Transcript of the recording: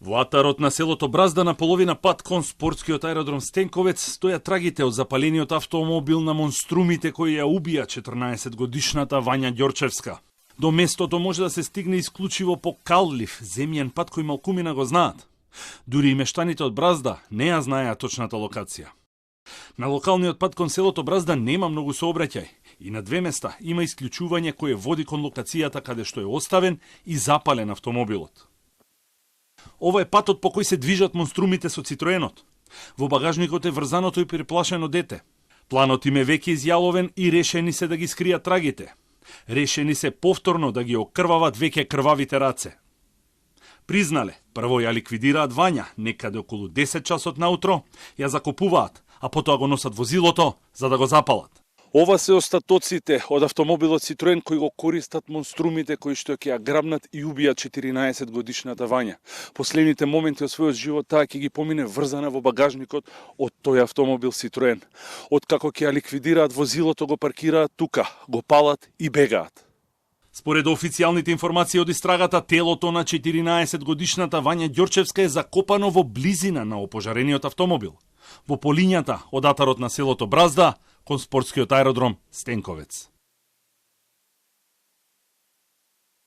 Во атарот на селото Бразда на половина пат кон спортскиот аеродром Стенковец стоја трагите од запалениот автомобил на монструмите кои ја убија 14-годишната Вања Ѓорчевска. До местото може да се стигне исклучиво по каллив, земјен пат кој малкумина го знаат. Дури и мештаните од Бразда не ја знаеа точната локација. На локалниот пат кон селото Бразда нема многу сообраќај и на две места има исклучување кое води кон локацијата каде што е оставен и запален автомобилот. Ова е патот по кој се движат монструмите со Цитроенот. Во багажникот е врзаното и приплашено дете. Планот им е веќе изјаловен и решени се да ги скријат трагите. Решени се повторно да ги окрвават веќе крвавите раце. Признале, прво ја ликвидираат Вања, некаде околу 10 часот наутро, ја закопуваат, а потоа го носат возилото за да го запалат. Ова се остатоците од автомобилот Citroen кои го користат монструмите кои што ќе ја грабнат и убијат 14-годишната Вања. Последните моменти од својот живот таа ќе ги помине врзана во багажникот од тој автомобил Citroen. Откако ќе ја ликвидираат возилото, го паркираат тука, го палат и бегаат. Според официјалните информации од истрагата, телото на 14-годишната Вања Ѓорчевска е закопано во близина на опожарениот автомобил, во полињата од атарот на селото Бразда кон спортскиот аеродром Стенковец.